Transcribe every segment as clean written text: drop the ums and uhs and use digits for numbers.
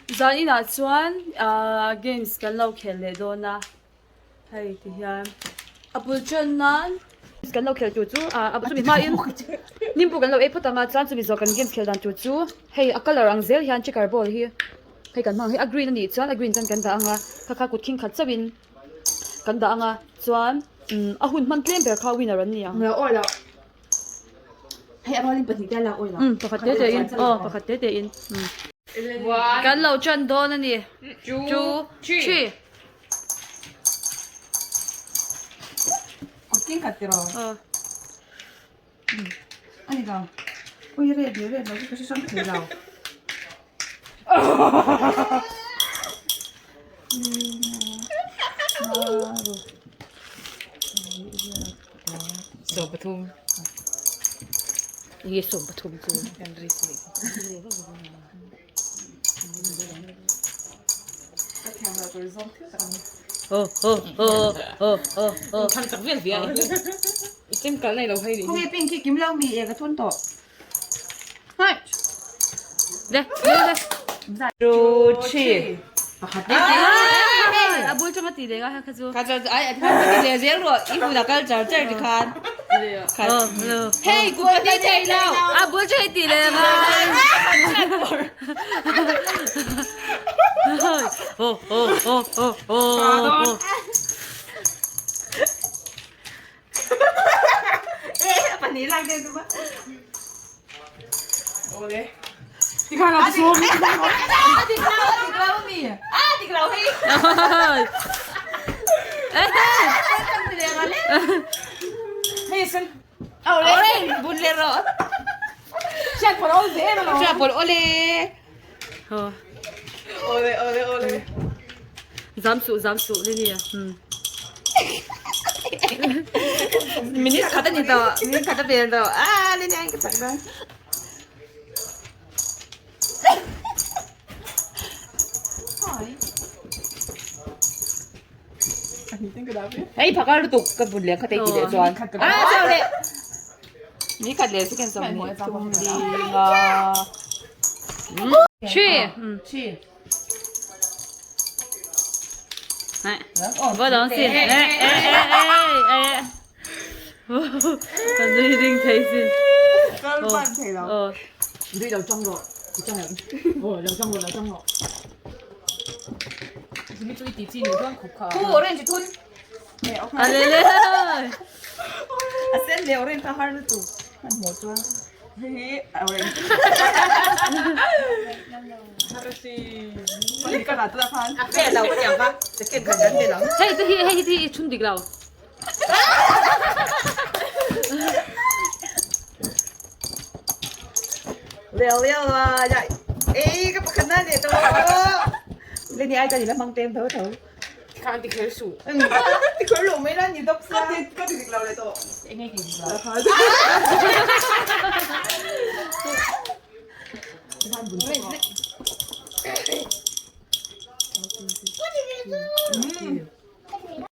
Zan inah chuan ahh games kan lo khel leh dawn a hei ti hian a bul tan nan kan lo khel tur chu ah a chumi hmain nimbu kan lo ei phawt ang a chuan chumi zawh kan games khel dan tur chu hei a colour ang zel hian checker ball hi hei kan hmang hi a green a nih chuan a green chuan kan dah ang a kha kha kut khing khat chauhin kan dah ang a chuan umm a hun hman tlem ber kha winner an ni ang. Hei a rualin pahnih te a lak awih lo. Umm pakhat te te in aw pakhat te te in umm. Kan lo tan dawn a ni. Two, three. Kut king khat tiraw? Aw. A ni lo. Ui red leh red lo chu ka hre hrang thei lo. 13. Enge 13 chu? Kan ri si. Oh oh oh oh oh oh. Thang chak vel via. I chem kal nei lo hei ni. Khawnge pink khi kim lo mi e ka thun tawh. Hai. Le le le. Two, three. Pakhat A bul changa ti leh nga kha chu. Kha chu ai kha ti leh zel rawh i hmun a kal char char ti khan. Hei ku pahnih thei lo. A bul chu hei ti leh nga. Oh oh oh oh oh. Pahnih lak deuh chu. Ole. Ti khan a sum. A dik lo, a dik lo mi. A dik lo hei. Hei sen. Ole, bun le ro. Siat por ol ze lo. Siat por ole. Ole ole ole. Zam suh zam suh ni nia. Hmm. Minute khat a ni tawh. Minute khat a pel tawh. Ah, ni nia ka chak dawn. Hei phakar lutuk ka bun leh kha te ti leh chuan. Ah, chau leh. Ni khat leh second 20 thum li nga. Three. Three. Va dang sin. Eh eh eh eh. Kan nui ring thei sin. Kal pan thei lo. Aw. Nui lo tawng rawh. I tawng em? Aw, lo tawng rawh, lo tawng rawh. Mi chu i ti chi ni chuan khawp kha. Khu orange thun. A le le. A sen leh orange kha har lutuk. Hmanhmawh chuan. Hei orange. Hei te hi hei hi i chhun dik lo. Leo leo a ya ei ka pakhat na leh tawh. Leni ai ka ni la hmang tem tho tho. Khan ti kher suh. Ti kher lo mai la ni dawp sa. Ka ti dik lo leh tawh. Enge ti dik lo.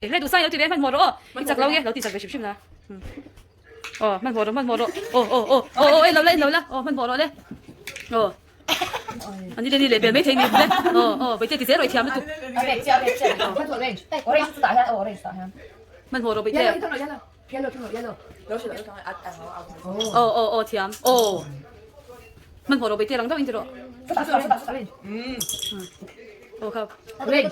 Le duh sai lo ti ve hmanhmawh rawh aw. I chak lo nge lo ti chak ve hrim hrim la. Aw hmanhmawh rawh hmanhmawh rawh. Aw aw aw aw aw en lo la en lo la. Aw hmanhmawh rawh le. Aw. Ani le ni leh bel mai thei ni le. Aw aw Bawihtei ti zel rawh i thiam lutuk. Hmanhmawh rawh Bawihtei. Aw aw aw thiam. Aw. Hmanhmawh rawh Bawihtei rang deuh in ti rawh. Aw kha. Red.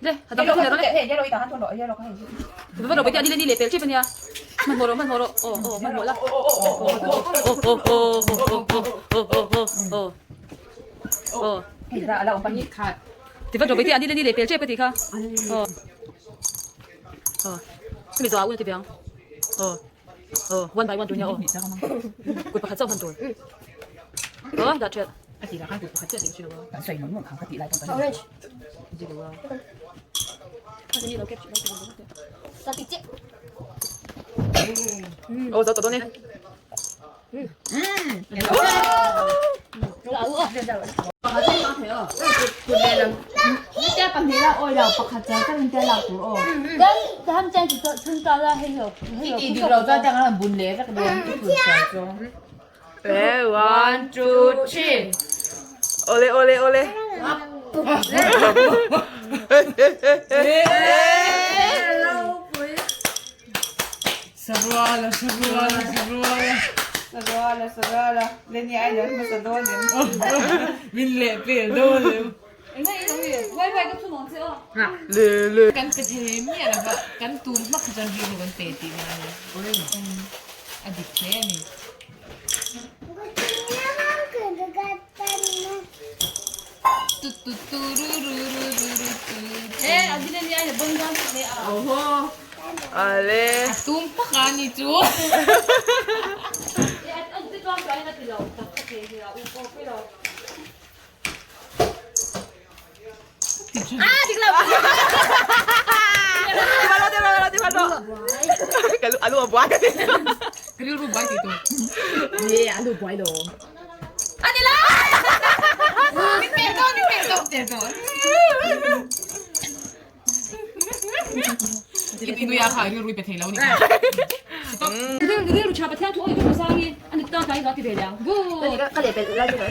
Le, a dang thun rawh le. Va rawh Bawihtei ani le ni leh pel tep ania. Hmanhmawh rawh hmanhmawh rawh. Aw aw hmanhmawh la. Aw aw aw aw aw aw aw aw aw. Ti va rawh Bawihtei ani le ni leh pel tep ka tih kha. Aw. Aw. Chumi zawh ah un a ti ve ang. Aw. Aw one by one tur nia aw. Kut pakhat chauh hman tur. Aw dah ṭhelh. Aw zo tawh dawn e. One, two, three. Ole ole ole. Saruala saruala saruala. Saruala saruala. Leni ai lo hmasa dawn em. Min leh pel dawn em. Le le. Kan pe thei miah lova kan tum hmak kha chuan rilru kan pe tih na a ni. A dik hle a ni. Ale. A tum hmak a ni chu. Ka rilru buai tih tur. Min pek dawn, min pek dawn. Pek dawn. I nui a kha rilru i pe thei lo ni kha.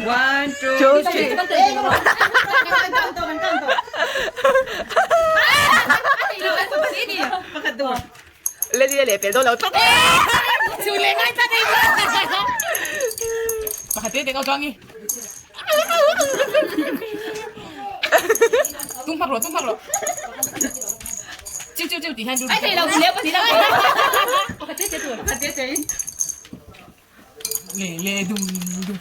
One, two, three. Leni leh pel dawn lo tlat. Chu leh ngai tlat ei. Pakhat te te chuang i. Tung phak rawh, tung phak rawh. Chiu chiu chiu tih hian Ai thei lo, leh pahnih lo. Pakhat te te tur. Pakhat te te in. Le le dum dum.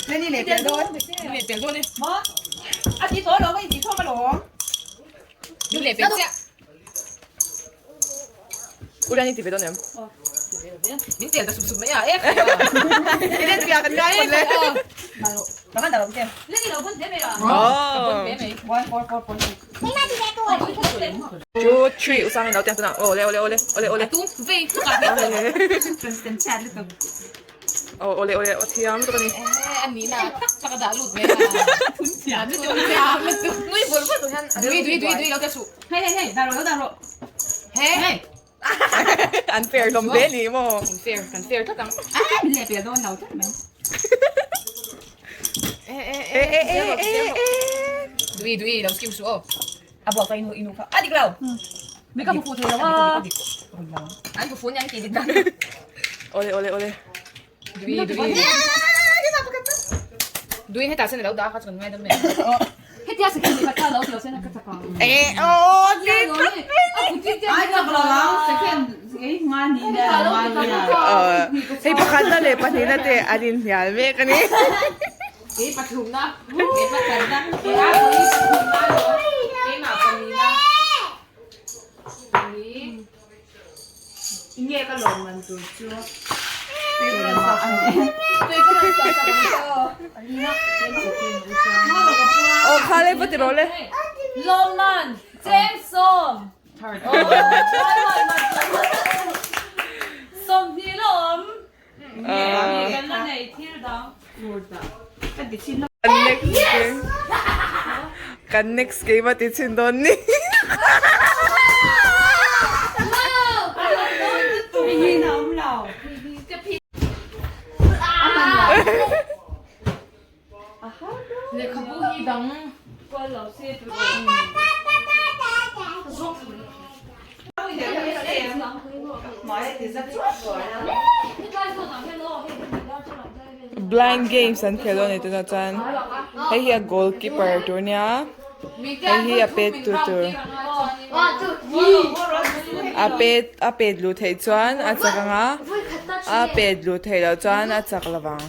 Leni leh pel dawn. Leh pel dawn e. A ti tawh lo, i ti thawm alawm. Lu leh pel chiah. Urian i ti ve dawn em? Min tel ta sup sup mai a e. I len pia kan ngai pawn le. Oh. Two, three, usang in lo tiang tunah. Ole ole ole ole ole. Tum vei tuk ah Oh ole ole a thiam lutuk a ni. A ni na tak tak a dah lut mai a. Thun thiam lutuk. Thun thiam lutuk. Nui vur vur tur hian. Dui dui dui dui lo te suh. Hei hei hei, dah rawh lo dah rawh. He. An fair hlawm hle ni maw? Kan fair kan fair tlat ang. A min leh pel dawn lo tlat mai. E e e e e. Dui dui lo skiu suh aw. A buak ka inu inu kha. A dik lo. Mi ka hmu fuh thei lo a. An hmu fuh nia an tih dik dan. Ole ole ole. Dui dui. Dui hetah sen a lo dah a kha chu kan ngai dam mai. Hetia second ni khat kha lo ti lo sen a ka chak ang. E aw ni Ai chak lo ang second ei nga ni na nga ni na. Hei pakhat na leh pahnih na te an inhnial mek a ni. Kei pathum na, kei pakhat na, kei a pali pathum na lo, keimah pali na, pali. Nge ka lawm man tur chu. Aw kha le va ti rawh le. Lawm man, cheng sawm. Sawmhnih lawm. Kan next game kan next game a ti chhin dawn ni. Lehkhabu hi dang Blind games an khel dawn a ni tunah chuan hei hi a goalkeeper tur nia hei hi a pet tu tur a pet a pet luh theih chuan a chak ang a a pet luh theih loh chuan a chak lovang.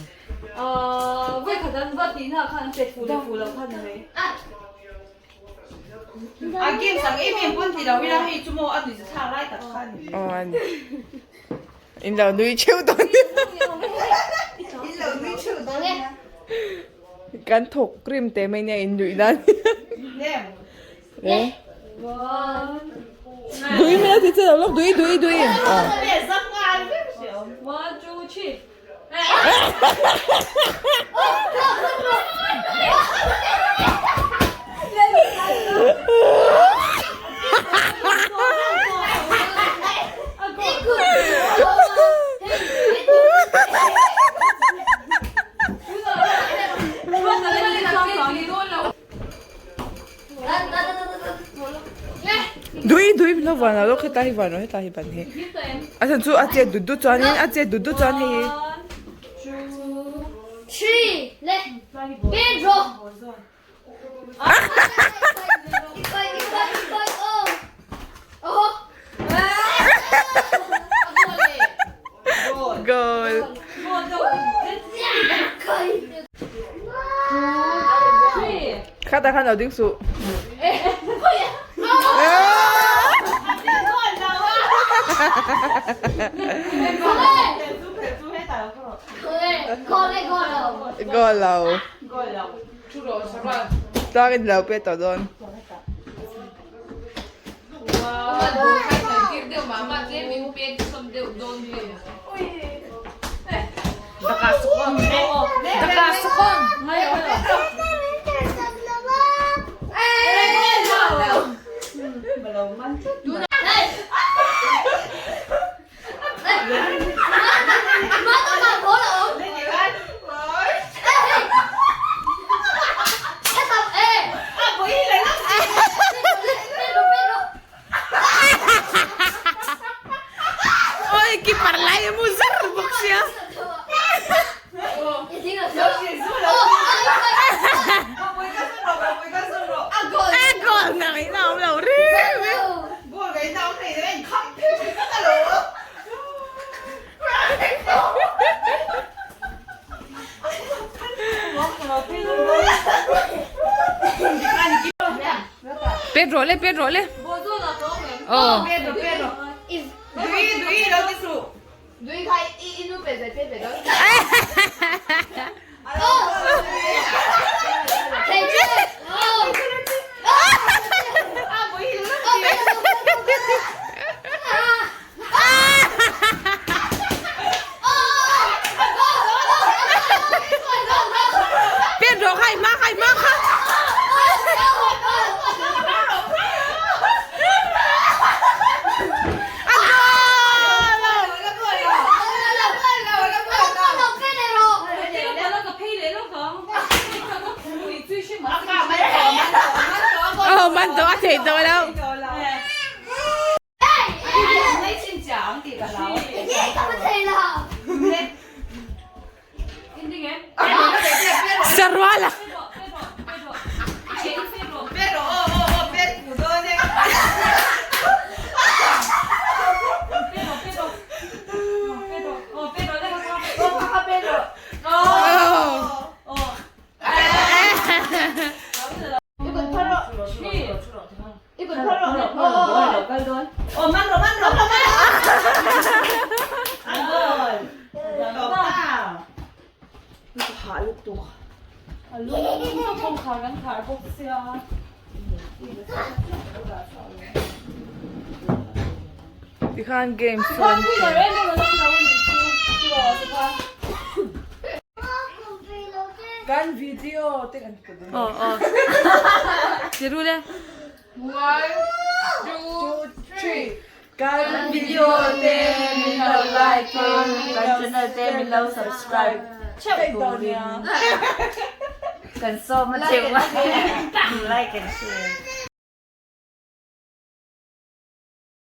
Aw a ni in lo nui theuh dawn nia kan thawk rim teh mai nia in nuih nan hian dui mai a ti che lo lawk dui dui dui aw. Dui dui min lo van a lawk hetlai hi van rawh hetlai hi ban hi a chhan chu a chet dut dut chuanin a chet dut dut chuan hei hi. Goal. Khatah khan lo ding suh. Goal lo. Tlang in lo pe tawh dawn. Oi keeper lai a mu zar bawk sia. A goal na ngaihna awm lo reng reng. Pet rawh le pet rawh le aw Pet rawh kha i hma kha i hma kha. A goal! Aw man tawh a theih tawh lo. Saruala. Tikhan games chu an khel. Kan video te kan ti dawn. Aw aw. Ti ru le. One, two, three. Kan video te min lo like in kan channel te min lo subscribe theuh turin kan sawm a cheu a. Like and share.